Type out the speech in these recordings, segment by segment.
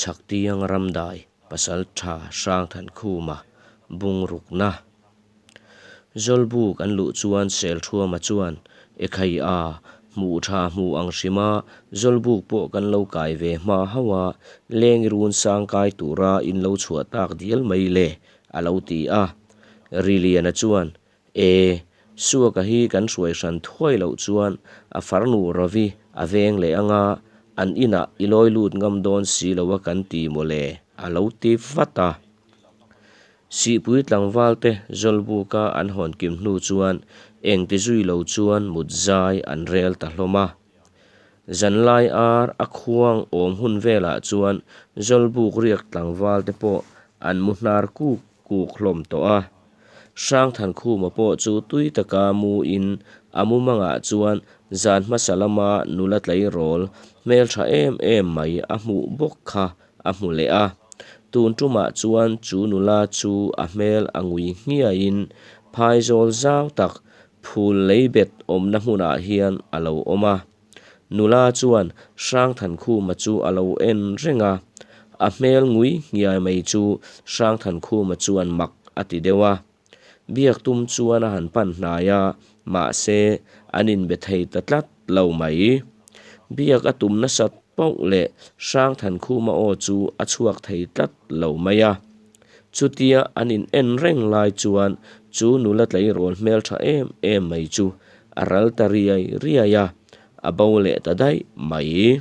Chhaktiang Ramdai Pasaltha Hrangthankhuma bungrukna. Zawlbuk an luh chuan Selthuama chuan, Ekhai a, hmuh tha hmuh ang hrima Zawlbuk pawh kan lo kai ve hma hauh a, leng i run sang kai tura in lo chhuah tak dial mai le, a lo ti a. Riliana chuan, E, Suaka hi kan hruai hran thuai loh chuan a farnu Ravi a veng leh anga an inah i lawi lut ngam dawn si lo a kan ti mawle, a lo ti vat a. Sihpui tlangvalte Zawlbuka an hawn kim hnu chuan engti zui lo chuan mut zai an rel ta hlawm a. Zanlai ar a khuang awm hun velah chuan Zawlbuk riak tlangvalte pawh an mu hnar kuk kuk hlawm tawh a. Hrangthankhuma pawh chu tui taka mu in a mumangah chuan zan hmasa lama nula tleirawl hmeltha em em mai a hmuh bawk kha a hmu leh a. Tun tumah chuan chu nula chu a hmel a ngui nghiaiin phaizawl zau tak phul leibet awmna hmunah hian a lo awm a. Nula chuan Hrangthankhuma chu a lo en reng a, a hmel ngui nghiai mai chu Hrangthankhuma chuan mak a ti deuh a. Biak tum chuan a han pan hnai a, mahse an inbe thei ta tlat lo mai. Biak a tum nasat pauh leh Hrangthankhuma aw chu a chhuak thei tlat lo mai a. Chutia an in en reng lai chuan chu nula tleirawl hmeltha em em mai chu a ral ta riai riai a, a bo leh ta daih mai.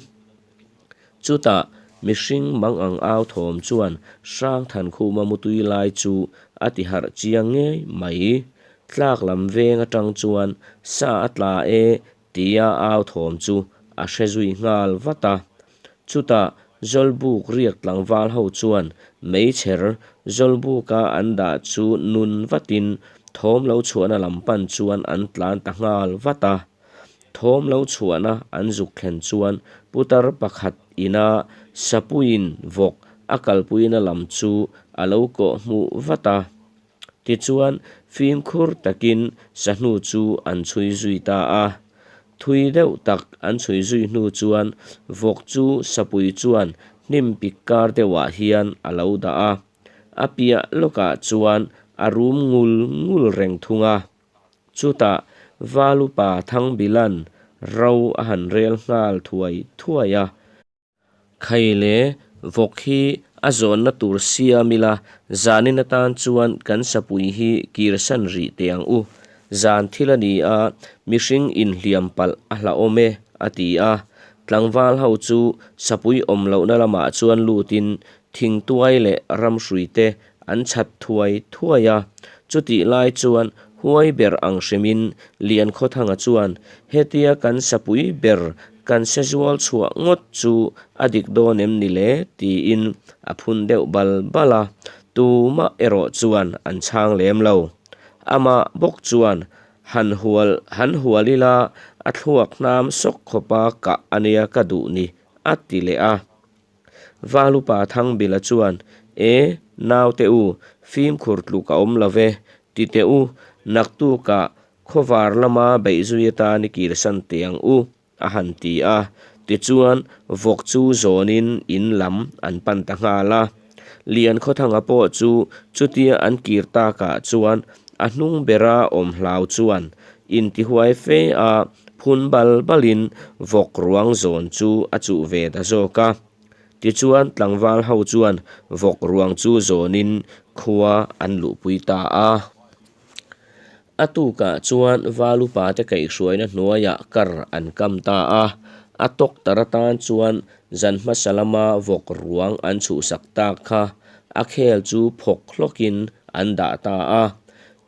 Chutah mihring mang ang au thawm chuan Hrangthankhuma mutui lai chu a ti harh chiang ngei mai. Tlak lam veng atang chuan sa a tla e tia au thawm chu a hre zui nghal vat a. Chutah Zawlbuk riak tlangval ho chuan meichher Zawlbuka an dah chu nun vatin thawm lo chhuahna lam pan chuan an tlan ta nghal vat a. Thawm lo chhuahna an zuk thlen chuan putar pakhat ina sapuiin vawk a kalpuina lam chu a lo kawh hmuh vat a. Tichuan, fimkhur takin sahnu chu an chhui zui ta a. Thui deuh tak an chhui zui hnu chuan vawk chu sapui chuan hnim pik kar deuhah hian a lo dah a. A piah lawkah chuan a rum ngul ngul reng thung a. Chutah Valupa Thangbila'n ro a han rel nghal thuai thuai a. Khai le, vawk hi a zawnna tur siam ila, zanin atan chuan kan sapui hi kirsan rih teh ang u. Zan thil a ni a, mihring inhliam palh a hlauhawm e, a ti a. Tlangval ho chu sapui awm lohna lamah chuan lutin thingtuai leh ramhrui te an chhat thuai thuai a. Chutih lai chuan huai ber ang hrimin Liankhawthanga chuan hetia kan sapui ber kan se zual chhuah ngawt chu a dik dawn em ni le tiin a phun deuh bal bal a, tumah erawh chuan an chhang lem lo. Amah bawk chuan han hual han hual ila a thluak hnam sawk khawpa kah a nia ka duh ni a ti leh a. Valupa Thangbila chuan, E, naute u, fimkhur tluk a awm lo ve, ti teh u, naktukah khawvar lama beihzui atan i kirsan teh ang u, a han ti a. Tichuan, vawk chu zawnin in lam an pan ta nghal a. Liankhawthanga pawh chu chutia an kir takah chuan a hnung bera awm hlau chuan intihuai fe a phun bal balin vawk ruang zawn chu a chuh ve ta zawk a. Tichuan tlangval ho chuan vawk ruang chu zawnin khua an luhpui ta a. A tukah chuan val upate kaihhruaina hnuaiah kar an kam ta a. A tawktar atan chuan zan hmasa lama vawk ruang an chhuhsak tak kha a khel chu phawk hlawkin an dah ta a.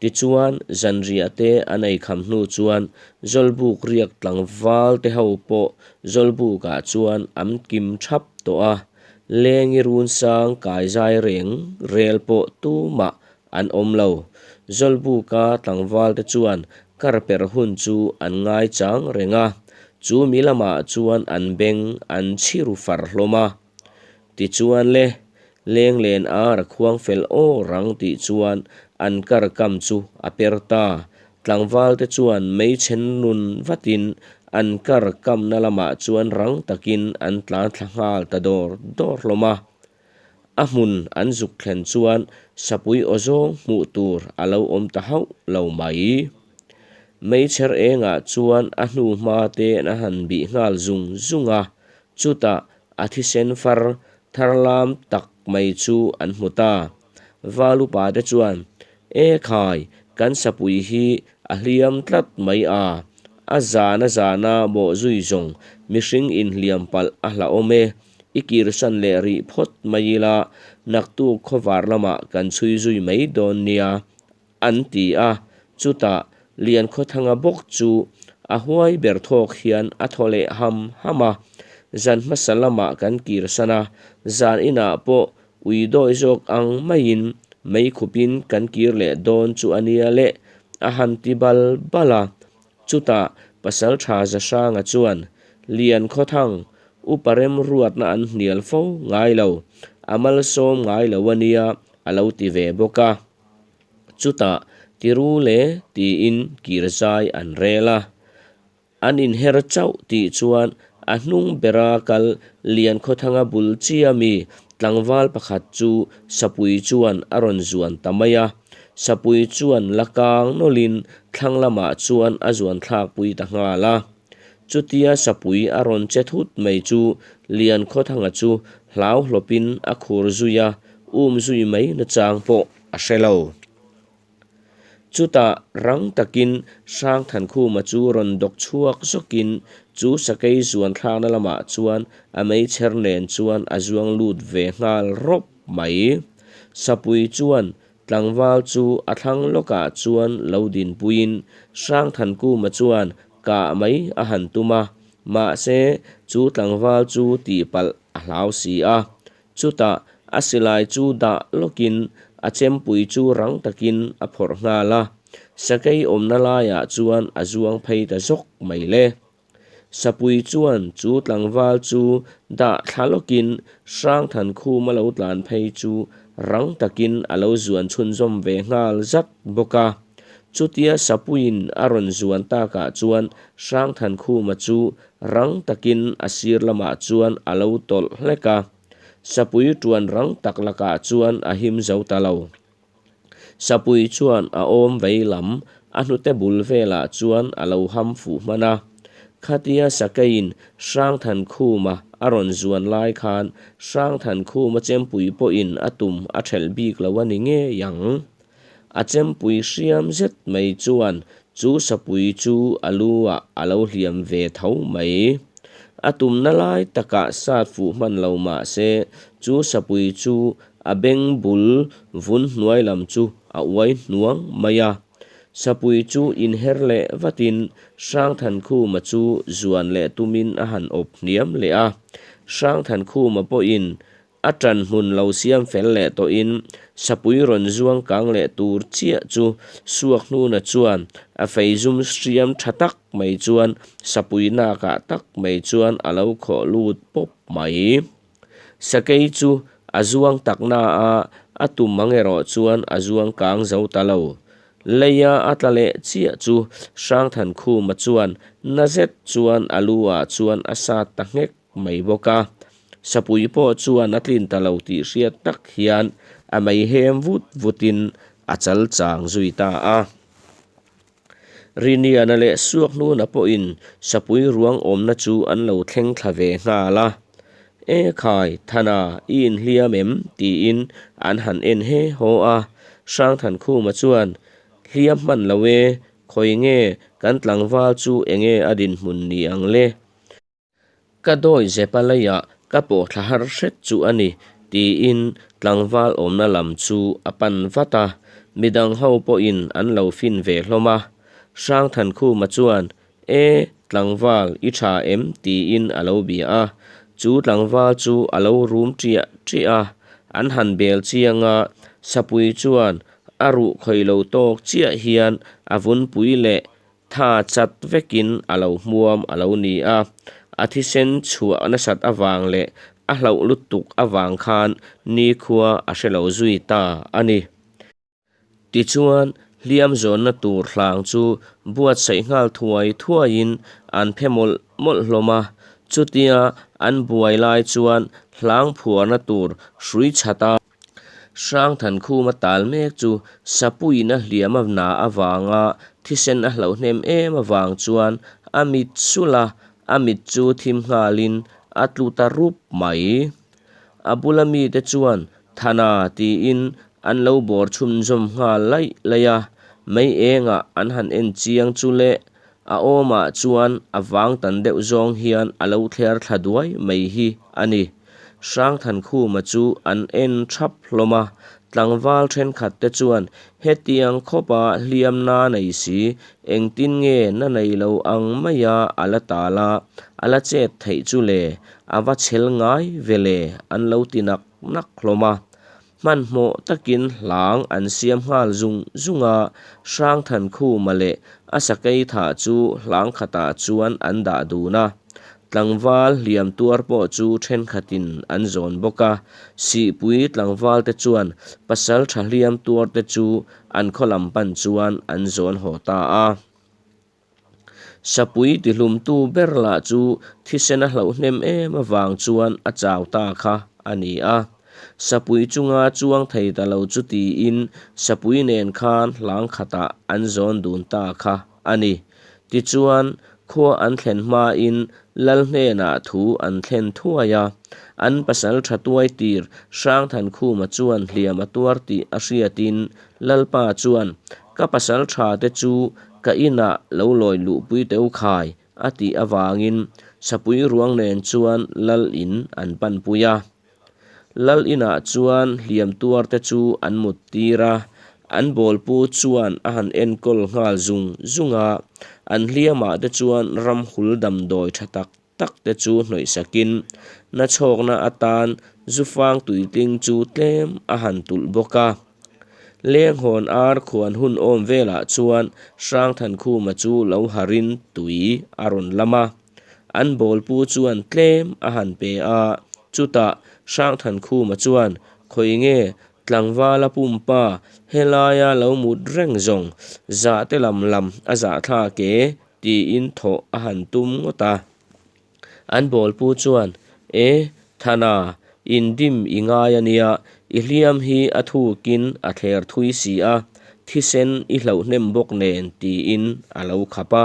Tichuan, zanriah te an ei kham hnu chuan Zawlbuk riak tlangval te ho pawh Zawlbukah chuan an kim thap tawh a, Lengi Runsang kai zai reng rel pawh tumah an awm lo. Zawlbuka tlangval te chuan kar per hun chu an ngai chang reng a, chu mi lamah chuan an beng an chhiru far hlawm a. Tichuan le, Lenglen ar a khuang fel aw rang tih chuan an kar kam chu a per ta. Tlangval te chuan meichhen nun vatin an kar kamna lamah chuan rang takin an tlan thla nghal ta dawr dawr hlawm a. A hmun an zuk thlen chuan sapui aw zawng hmuh tur a lo awm ta hauh lo mai. Meichher engah chuan a hnu hma te an han bih nghal zung zung a, chutah a thisen far tharlam tak mai chu an hmu ta. Val upa te chuan, E khai, kan sapui hi a hliam tlat mai a, a zana zana bawh zui zawng mihring inhliam palh a hlauhawm e. I kirsan leh rih phawt mai ila, naktuk khawvar lamah kan chhui zui mai dawn nia, an ti a. Chutah Liankhawthanga bawk chu a huai ber thawk hian a thaw leh ham ham a. Zan hmasa lamah kan kirsan a, zan inah pawh ui dawi zawk ang maiin mei khupin kan kir leh dawn chu a nia le, a han ti bal bal a. Chutah Pasalṭha Zahranga chuan, Lian Khawthang, upa remruatna an hnial fo ngai lo, a malsawm ngai lo a nia, a lo ti ve bawk a. Chutah Tiru le tiin kir zai an rel a. An inher chauh tih chuan a hnung bera kal Lian Khawthanga bul chia mi tlangval pakhat chu Sapui chuan a rawn zuan ta mai a. Sapui chuan la kang nawlhin thlang lamah chuan a zuan thlakpui ta nghal a. Chutia Sapui a rawn che thut mai chu Liankhawthanga chu hlau hlawpin a khur zui a, um zui mai nachang pawh a hre lo. Chutah rang takin Hrangthankhuma chu rawn dawk chhuak zawkin chu sakei zuan thlakna lamah chuan a meichher nen chuan a zuang lut ve nghal rawp mai. Sapui chuan tlangval chu a thlang lawkah chuan lo dinpuiin Hrangthankuma chuan kah mai a han tum a, mahse chu tlangval chu tihpalh a hlau si a. Chutah a silai chu dah lawkin a chempui chu rang takin a phawrh nghal a, sakei awmna laiah chuan a zuang phei ta zawk mai le. Sapui chuan chu tlangval chu dah thla lawkin Hrangthankhuma lo tlan phei chu rang takin a lo zuan chhunzawm ve nghal zat bawk a. Chutia Sapuiin a rawn zuan takah chuan Hrangthankhuma chu rang takin a sir lamah chuan a lo tawlh hlek a. Sapui tuan rang tak lakah chuan a him zo ta lo. Sapui chuan a awm vei lam a hnute bul velah chuan a lo ham fuh hman a. Khatia Sakeiin Hrangthankhuma a rawn zuan lai khan Hrangthankhuma chempui pawhin a tum a thelh bik lo a ni ngei ang. A chempui hriam zet mai chuan chu sapui chu a lu ah a lo hliam ve tho mai. A tumna lai takah sat fuh hman lo mah se chu sapui chu A beng bul vun hnuai lam chu a uai hnuang mai a. Sapui chu inher leh vatin Hrangthankhuma chu zuan leh tumin a han awp hniam leh a. Hrangthankhuma pawhin a ṭan hmun lo siam fel leh tawhin Sapui rawn zuang kang leh tur chiah chu Suakhnuna chuan a fei zum hriam ṭha tak mai chuan Sapui nakah tak mai chuan a lo khawh lut pawp mai. Sakei chu a zuang tak na a, a tum ang erawh chuan a zuang kang zo ta lo. Leia a tla leh chiah chu Hrangthankhuma chuan na zet chuan a lu ah chuan a sat ta nghek mai bawk a. Sapui pawh chuan a tlin ta lo tih hriat tak hian a mei hem vut vutin a chal chang zui ta a. Riniana leh Suakhnuna pawhin sapui ruang awmna chu an lo thleng thla ve nghal a. E khai, Thana, i inhliam em? tiin an han en he haw a. Hrangthankhuma chuan, Hliam hman lo e, khawi nge kan tlangval chu enge a dinhmun ni ang le? Ka dawi zepa leiah ka pawh thla har hret chu a ni, tiin tlangval awmna lam chu a pan vat a. Midang ho pawhin an lo fin ve hlawm a. Hrangthankhuma chuan, E, tlangval, i tha em? tiin a lo bia a. Chu tlangval chu a lo rum ṭiah ṭiah a. An han bel chiang a, Sapui chuan a ruh khawih lo tawk chiah hian a vunpui leh Tha chat vekin a lo hmuam a lo ni a, a thisen chhuah nasat avang leh a hlauh lutuk avang khan nikhua a hre lo zui ta a ni. Tichuan, hliam zawnna tur hlang chu buatsaih nghal thuai thuaiin an phe mawlh mawlh hlawm a. Chutia an buai lai chuan hlang phuarna tur hrui chhat a. Hrangthankhuma tal mek chu Sapuiin a hliam a na avanga thisen a hlauh hnem em avang chuan a mit sulh a, a mit chu thim nghalin a tlu ta rup mai. A bula mite chuan Thana tiin an lo bawr chhunzawm nghal laih laih a, mei engah an han en chiang chu le a awmah chuan a vang tan deuh zawng hian a lo thler thla duai mai hi a ni. Hrangthankhuma chu an en thap hlawm a, tlangval thenkhat te chuan hetiang khawpa hliam na nei si, engtin nge na nei lo ang maia a la tal a, a la chet theih chu le, a va chhel ngai ve le an lo ti nak nak hlawm a. Hmanhmawh takin hlang an siam nghal zung zung a, Hrangthankhuma leh a sakei thah chu hlang khatah chuan an dah dun a. Tlangval hliam tuar pawh chu thenkhatin an zawn bawk a, Sihpui tlangvalte chuan pasaltha hliam tuarte chu an khaw lam pan chuan an zawn haw ta a. Sapui tihlumtu ber lah chu thisen a hlauh hnem em avang chuan a chau ta kha a ni a. Sapui chunga chuang thei ta lo chu tiin sapui nen khan hlang khatah an zawn dun ta kha a ni. Tichuan, khua an thlen hmain Lal hnenah thu an thlen thuai a. An pasal tha tuai tir Hrangthankhuma chuan hliam a tuar tih a hriatin Lalpa chuan, Ka pasal tha te chu ka inah lo lawi luhpui teu khai, a tih avangin Sapui ruang nen chuan Lal in an panpui a. Lal inah chuan hliam tuar te chu an mut tir a, an bawlpu chuan a han enkawl nghal zung zung a, an hliamah te chuan ramhul damdawi tha tak tak te chu hnawih sakin nachhawkna atan zufang tuitling chu tlem a han tulh bawk a. Lenghawn ar khuan hun awm velah chuan Hrangthankhuma chu lo harin tui a rawn lam a. An bawlpu chuan tlem a han pe a, chutah Hrangthankhuma chuan, Khawi nge tlangvala pumpa helaia lo mut reng zawng, zahte lam lam a zahthlak e, tiin thawh a han tum ngawt a. An bawlpu chuan, E, Thana, indim i ngai a nia, i hliam hi a thukin a thler thui si a, thisen i hlauh hnem bawk nen, tiin a lo khap a.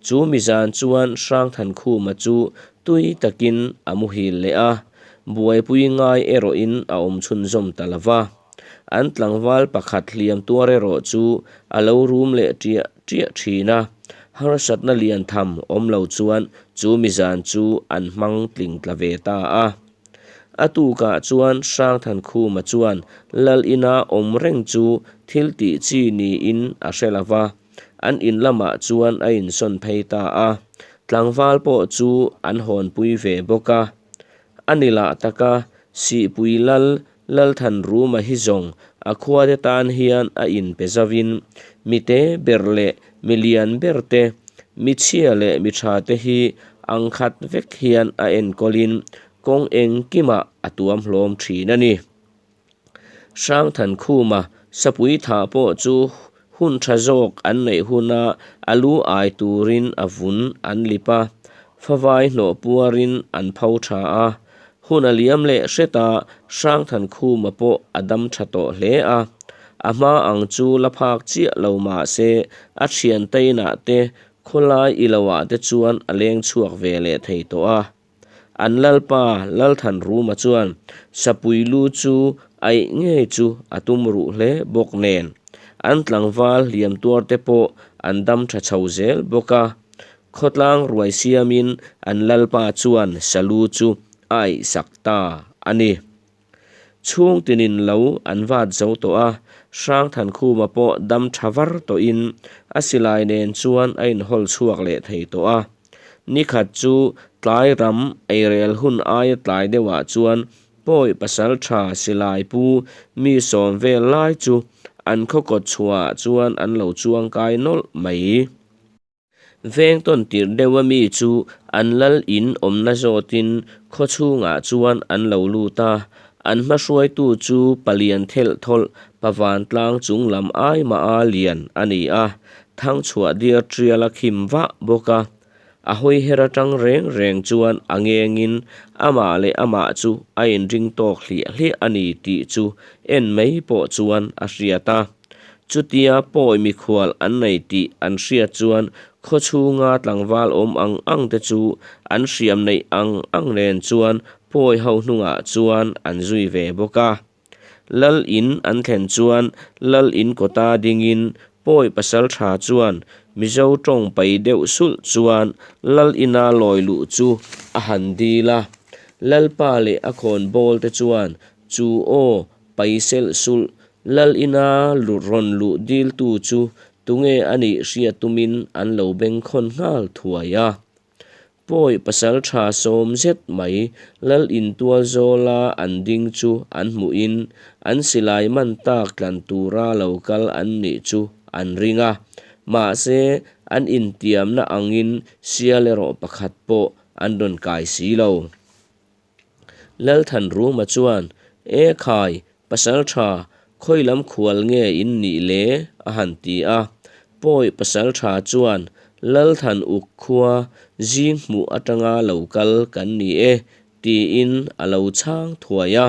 Chu mi zan chuan Hrangthankhuma chu tui takin a muhil leh a, buaipui ngai erawhin a awm chhunzawm ta lo va. An tlangval pakhat hliam tuar erawh chu a lo rum leh ṭiah ṭiah ṭhin a, harsatna lian tham awm lo chuan chu mi zan chu an hmang tling tla ve ta a. A tukah chuan Hrangthankhuma chuan Lal ina awm reng chu thil tih chi niin a hre lo va, An in lamah chuan a insawn phei ta a, tlangval pawh chu an hawnpui ve bawk a. A ni lah taka Sihpui Lal Lalthanruma hi zawng a khuate tan hian a inpe zauhin mi te ber leh mi lian ber te, mi chhia leh mi tha te hi ang khat vek hian a enkawlin kawng engkimah a tuam hlawm thin a ni. Hrangthankhuma sapui thah pawh chu hun tha zawk an neih huna a lu ai turin a vun an lip a, favai hnawh puarin an pho tha a. Hun a liam leh hret a, Hrangthankhuma pawh a dam tha tawh hle a. A hma ang chu la phak chiah lo mah se a thiante inah te khawlai iloah te chuan a leng chhuak ve leh thei tawh a. An lalpa Lalthanruma chuan Sapui lu chu aih ngei chu a tum ruh hle bawk nen, an tlangval hliam tuar te pawh an dam tha chho zel bawk a. Khawtlang ruai siamin an lalpa chuan Salu chu a aihsak ta a ni. Chhung tinin lo an vat zo tawh a, Hrangthankhuma pawh dam tha var tawhin a silai nen chuan a inhawl chhuak leh thei tawh a. Nikhat chu tlai ram eirel hun aia tlai deuhah chuan Pawi pasaltha silai pu mi sawm vel lai chu an khaw kawt chhuahah chuan an lo chuang kai nawlh mai. Veng tawn tirh deuh a mi chu an lal in awmna zawtin khaw chhungah chuan an lo lut a, an hmahruaitu chu palian thelh thawlh pavantlang chung lam ai mah a lian a ni a, thangchhuah diar tial a khim vah bawk a. A hawiher atang reng reng chuan a ngengin amah leh amah chu a inring tawk hliah hliah a ni tih chu en mai pawh chuan a hriat a. Chutia pawi mikhual an nei tih an hriat chuan khawchhunga tlangval awm ang ang te chu an hriam neih ang ang nen chuan pawi ho hnungah chuan an zui ve bawk a. Lal in an thlen chuan Lal in kawta dingin pawi pasaltha chuan Mizo tawng pai deuh sulh chuan Lal ina lawi luh chu a han dil a. Lalpa leh a khawnbawl te chuan chu aw pai selh sulh Lal ina rawn luh diltu chu tunge a nih hriat tumin an lo bengkhawn nghal thuai a. Pawi pasaltha sawm zet mai Lal intual zawla an ding chu an hmuhin an silai man tak tlan tura lo kal an nih chu an ring a, mahse an intiamna angin sial erawh pakhat pawh an rawn kai si lo. Lalthanruma chuan, E khai, pasaltha, khawi lam khual nge in nih le? a han ti a. Pawi pasaltha chuan, Lalthan uk khua zing hmuh atanga lo kal kan ni e, tiin a lo chhang thuai a.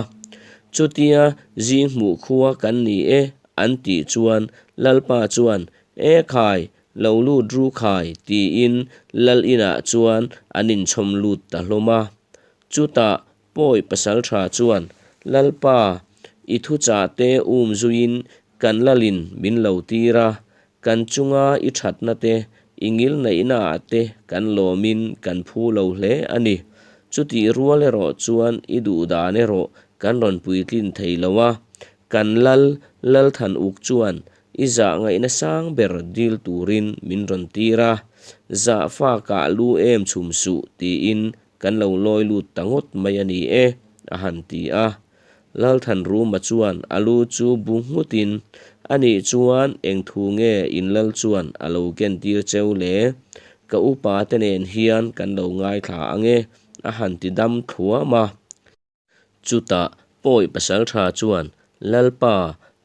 Chutia zing hmuh khua kan ni e an tih chuan Lalpa chuan, E khai, Lo lut ru khai tiin lal inah chuan an inchhawm lut ta hlawm a. Chutah pawi pasaltha chuan, Lalpa, i thuchah te um zuiin kan lalin min lo tir a, kan chunga i thatna te, i ngilneihnaah te kan lawmin kan phu lo hle a ni. Chutih rual erawh chuan i duhdan erawh kan rawn puitlin thei lo a. Kan lal Lalthan uk chuan I zah ngaihna sang ber dil turin min rawn tir a, zah fakah lu em chhum suh tiin kan lo lawi lut ta ngawt mai a ni e, a han ti a. Lalthanruma chuan a lu chu bu nghutin, A nih chuan eng thu nge in lal chuan a lo ken tir cheu le? Ka upa te nen hian kan lo ngaithla ang e, a han ti dam thluam a. Chutah pawi pasaltha chuan, Lalpa,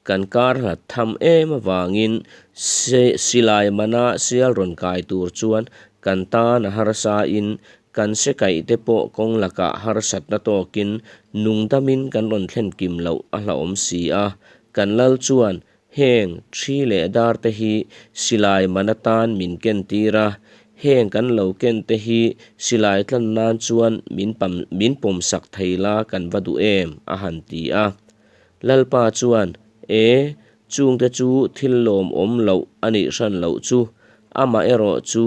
kan kar hlat tham em avangin silai mana sial rawn kai tur chuan kan tan a harsa in kan se kaih te pawh kawng lakah harsatna tawkin nungdamin kan rawn thlen kim loh a hlauhawm si a. Kan lal chuan Heng thi leh dar te hi silai man atan min ken tir a, heng kan lo ken te hi silai tlan nan chuan min pam min pawm sak thei la kan va duh em? a han ti a. Lalpa chuan, E, chungte chu thil lawmawm loh a nih hran loh chu, amaherawh chu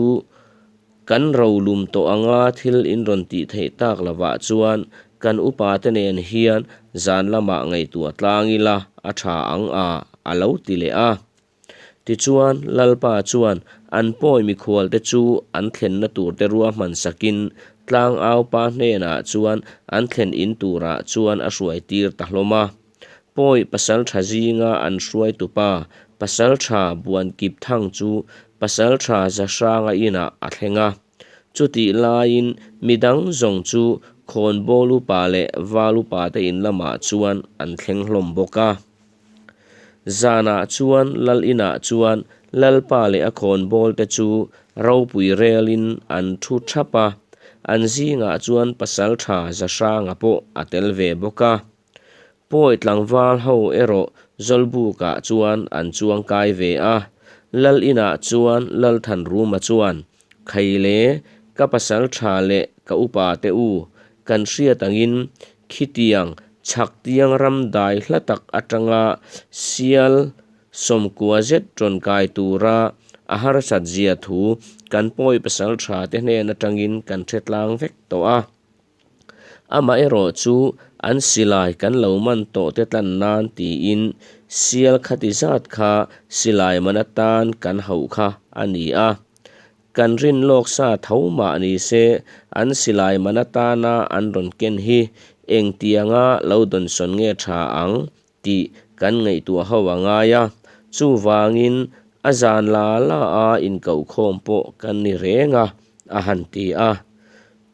Kan rolum tawh anga thil in rawn tih theih tak lovah chuan kan upa te nen hian zan lamah ngaihtuah tlang ila a tha ang a, a lo ti leh a. Tichuan, Lalpa chuan an pawi mikhual te chu an thlenna tur te ruahman sakin tlangaupa hnenah chuan an thlen in turah chuan a hruai tir ta hlawm a. Pawi pasaltha zinga an hruaitupa Pasaltha Buankip Thang chu Pasaltha Zahranga inah a thleng a. Chutih laiin midang zawng chu Khawnbawl upa leh Val upa te in lamah chuan an thleng hlawm bawk a. Zanah chuan Lal inah chuan Lalpa leh a khawnbawl te chu ropui relin an thu thap a, an zingah chuan Pasaltha Zahranga pawh a tel ve bawk a. Pawi tlangval ho erawh Zawlbukah chuan an chuang kai ve a, Lal inah chuan Lalthanruma chuan, Khaile, ka pasal tha leh ka upa te u, kan hriat angin khitiang chhaktiang ram dai hla tak atanga sial sawmkua zet rawn kai tura a harsat zia thu kan pawi pasal tha te hnen atangin kan hre tlang vek tawh a. Amaherawh chu an silai kan lo man tawh te tlan nan tiin sial khati zat kha silai man atan kan hauh kha a ni a. Kan rin lawk sa tho mah ni se an silai man atana an rawn ken hi engtianga lo dawnsawn nge tha ang tih kan ngaihtuah ho a ngai a, chuvangin a zan la la a inkohkhawm pawh kan ni reng a, a han ti a.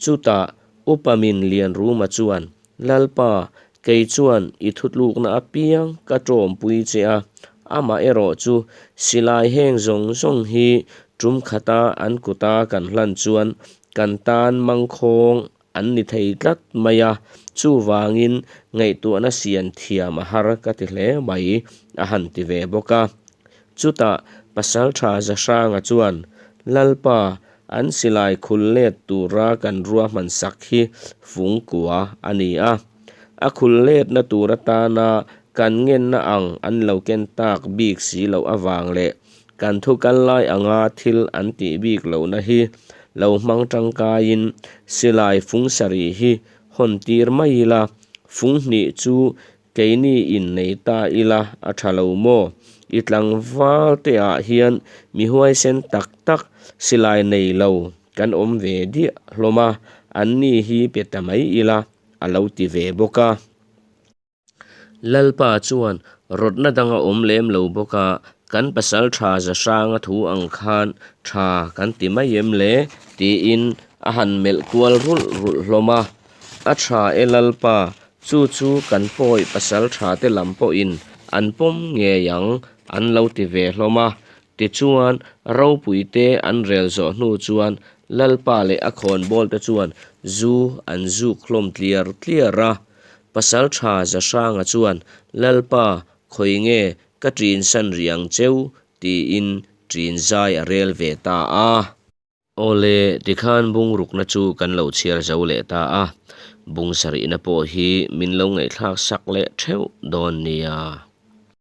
Chutah Upa Min Lianruma chuan, Lalpa, kei chuan i thutlukna apiang ka tawmpui che a, amah erawh chu silai heng zawng zawng hi tum khata an kuta kan hlan chuan kan tan mangkhawng an ni thei tlat mai a, chuvangin ngaihtuahna sian thiam a har ka ti hle mai, a han ti ve bawk a. Chutah Pasalṭha Zahranga chuan, Lalpa, an silai khul let tura kan ruahman sak hi fungkua a ni a. A khul letna tur atana kan ngenna ang an lo ken tak bik si loh avang leh kan thu kal lai anga thil an tih bik lohna hi lo hmang tangkaiin silai fung sarih hi hawn tir mai ila, fung hnih chu keini innei ta ila a tha lo maw? I tlangval te ah hian mi huaisen tak tak silai nei lo kan awm ve diah hlawm a, anni hi pe ta mai ila a lo ti ve bawk a. Lalpa chuan rawtna dang a awm lem lo bawk a, kan pasal tha za hranga thu ang khan tha kan ti mai em le? tiin a han melh kual rulh rulh hlawm a. A tha e Lalpa, chu chu kan pawi pasal tha te lam pawhin an pawm ngei ang an lo ti ve hlawm a. Tichuan, ropuite an rel zawh hnu chuan Lalpa leh a khawnbawl te chuan zu an zuk hlawm tliar tliar a. Pasalṭha Zahranga chuan, Lalpa, khawi nge ka ṭin san rih ang cheu? tiin ṭin zai a rel ve ta a. Awle, tikhan bungrukna chu kan lo chhiar zo leh ta a, bung sarihna pawh hi min lo ngaihthlak sak leh ṭheuh dawn nia.